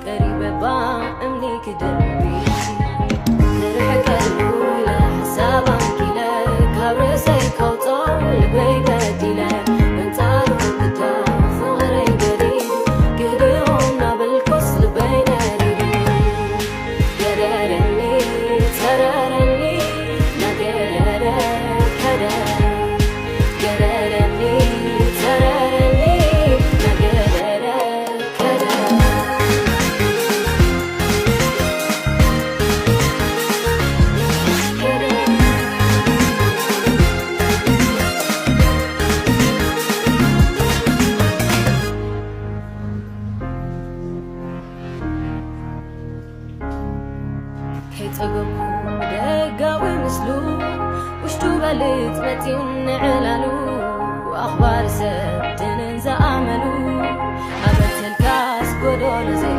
ደሪበባ እምኒ ክደርቢ ንርሕቀሉ ኢለ ሓሳብ ኣንኪለ ካብ ርእሰይ ከውጾ ልበይ በዲለ መንጻሩ ክዳ ፍቕረይ ገዲዱ ክድኦም ናበልኩስ ልበይ ነዲዱ ገደለኒ ተረረኒ ናገደደ ከደ ገደለኒ ተረረኒ ናገደደ ከይጸገኩ ብደጋዊ ምስሉ ውሽጡ በልጽ መጺኡ ንዕላሉ ኣኽባር ሰብ ድንን ዝኣመሉ ኣበተልካስ ጎዶሎ ዘይ